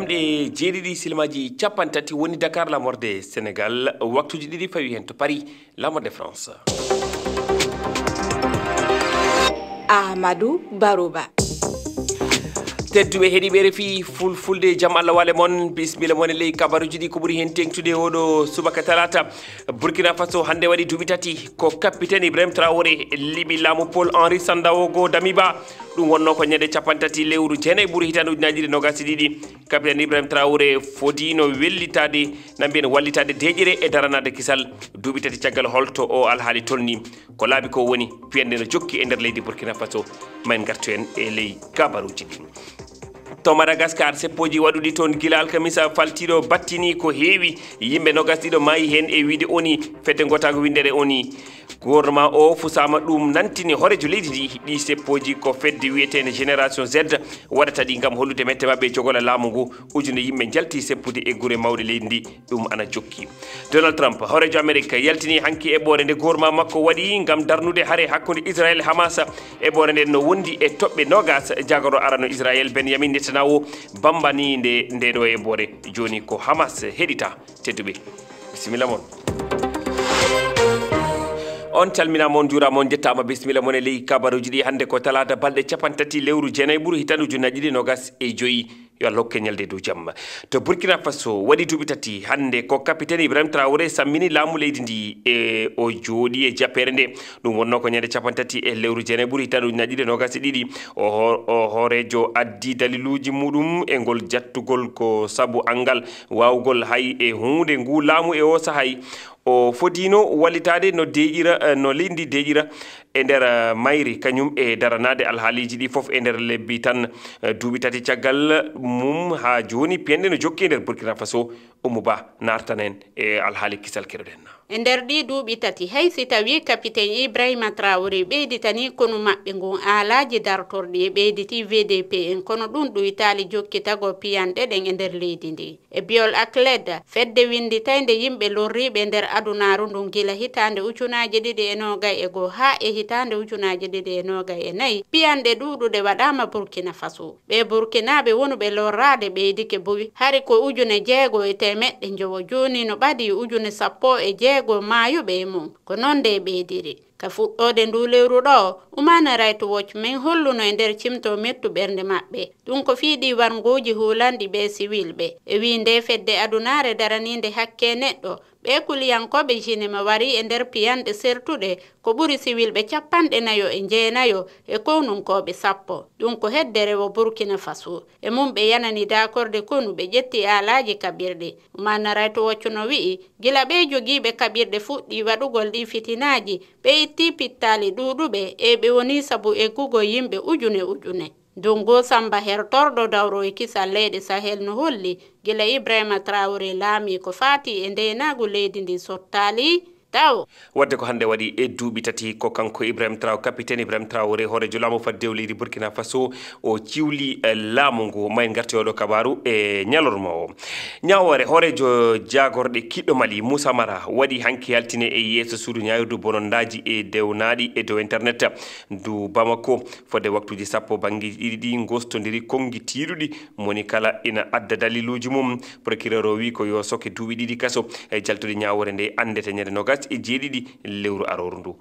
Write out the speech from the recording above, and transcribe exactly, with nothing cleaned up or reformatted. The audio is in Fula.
E jeeɗiɗi silmaji capanɗe tati woni Dakar lamorde Sénégal, waktuji ɗiɗi fawi hen to Paris lamorde France. Amadou Barouba. Tedduɓe heɗiɓe refi fulfulde, jam Allah wale mon, bisimilla mon e ley kabaruji ɗi ko ɓuri hen tengtude oɗo subaka talata. Burkina Faso hannde waɗi duuɓi tati ko capitaine Ibrahim Traoré liɓi laamu Paul Henri Sandaogo Damiba. Ɗum wonno ko ñande capanɗe tati lewru jeenayi ɓuru hitande ujunnaji ɗiɗi nogas e ɗiɗi. Capitaine Ibrahim Traoré fodino wellitade, na mbiyen wallitade deeƴere e daranade kisal. Duuɓi tati caggal, holto o alhaali tolni? Ko laabi ko woni piyande no jokki e nder leydi Burkina Faso. Ma en ngartu en e ley kabaruji ɗin. To Madagascar, seppoji waɗuɗi toon gila alkamisa faltiɗo battini ko heewi. Yimɓe nogas ɗiɗo maayi heen e wiide ONU, fedde ngootaango winndere ONU. Gouvernement o fusaama, ɗum nantini hooreejo leydi ndi. Ɗi seppoji ko fedde wiyeteende Génération Z waɗata ɗi ngam hollude mette maɓɓe e jogola laamu ngu. Ujune yimɓe njalti seppude e gure mawɗe leydi ndi. Ɗum ana jokki. Donald Trump, hooreejo Amerik, yaltini hanki eɓɓoore nde gouvernement makko waɗi ngam darnude hare hakkunde Israel e Hamas. Eɓɓoore nden no wondi e toɓɓe nogas. Jagoro arano Israel, Benjamin Netanyahu, bambani nde, nde ɗo eɓɓoore. Joni ko Hamas heɗita. Tedduɓe, bisimilla mon. On calminama, on juurama, on jettama. Bisimilla mon e ley kabaruji ɗi. Hannde ko talaata, balɗe capanɗe tati lewru jeenayi ɓuru hitande ujunnaji ɗiɗi nogas e joyi. Yo Allah hokke ñalde dow jam. To Burkina Faso, waɗi duuɓi tati hannde ko capitaine Ibrahim Traoré sammini laamu leydi ndi e o jooɗi e jappeere nde. Ɗum wonno ko ñande capanɗe tati e lewru jeenayi ɓuru hitande ujunnaji ɗiɗi nogas e ɗiɗi. O ho-, o hooreejo addi daliluuji muɗum e ngol jattugol ko sabu anngal waawugol hay e huunde ngu laamu e o sahay. O fodino wallitaade no deeƴira, eh, no leydi ndi deeƴira e nder, eh, mayri, kañum e daranaade alhaaliiji ɗi fof e nder lebbi tan, eh, duuɓi tati caggal mum. Haa jooni, piyanɗe no jokki e nder Burkina Faso. Oumou Ba, naartan en e alhaali kisal keɗoɗen. E nder ɗii duuɓi tati, hay si tawii kapiteeñ Ibrahima Traoré ɓeyditanii konu maɓɓe ngun aalaaji dartorɗi e ɓeyditii V D P en, kono ɗum ɗuytaali jokkitagol piyanɗe ɗen e nder leydi ndi. E Biol Acled, fedde winnditaynde yimɓe lorriiɓe nder adunaaru ndun gila hitaande ujunaaji ɗiɗi e noogay e goo haa e hitaande ujunaaji ɗiɗi e noogay e nayi, piyanɗe ɗuuɗuɗe waɗaama Burkina Faso. Ɓee Burkinaaɓe wonuɓe lorraade ɓeydike buy, hari ko ujune jeego e teemeɗɗe njowo, jooni no ɓadii ujune sappo e jeego maayuɓe e mun. Ko non nde ɓeydiri. Ka fuɗɗoode nduu lewru ɗoo, Human Rights Watch men holluno e nder cimto mettu ɓernde maɓɓe. Ɗum ko fii ɗii warngooji huulanɗi ɓee siwilɓe. E wii ndee fedde adunaare daraniinde hakkee neɗɗo, ɓee kuliyankooɓe Genève warii e nder piyanɗe sertuɗe ko ɓuri siwilɓe capanɗe nayo e jeenayo e kownunkooɓe sappo. Ɗum ko hedde rewo Burkina Faso. E mum ɓe yanani daakorde konu, ɓe ƴetti aalaaji kaɓirɗe. Human Rights Watch no wi'i, gila ɓee jogiiɓe kaɓirɗe fuɗɗii waɗugol ɗii fitinaaji, ɓe ittii pittaali ɗuuɗuɓe e ɓe wonii sabu eggugol yimɓe ujune ujune. Ndungu Samba hertorɗo dawro e kisal leyɗe Sahel no holli, gila Ibrahima Traoré laamii ko faati e ndeenaagu leydi ndi sottaali tawo. Waɗde ko hannde waɗi e duuɓi tati ko kanko Ibrahim Traoré, capitaine Ibrahim Traoré, hooreejo laamu faddewu leydi Burkina Faso, o ciwli, eh, laamu ngu. Ma en ngarti oɗo kabaaru e ñalorma o. Ñaawoore, hooreejo jaagorɗe kiɗɗo Mali, Moussa Mara, waɗi hanki altine e yeeso suudu ñaawirdu bonondaaji e dewnaaɗi e dow internet ndu Bamako. Fodde waktuuji sappo, banngeeji ɗiɗi ɗi ngostondiri konngi tiiɗuɗi, moni kala ina adda daliluuji mum. Procureur o wi ko yo soke duuɓi ɗiɗi kaso. E jaltude ñaawoore nde anndete ñande nogas e jeeɗiɗi lewru arooru ndu.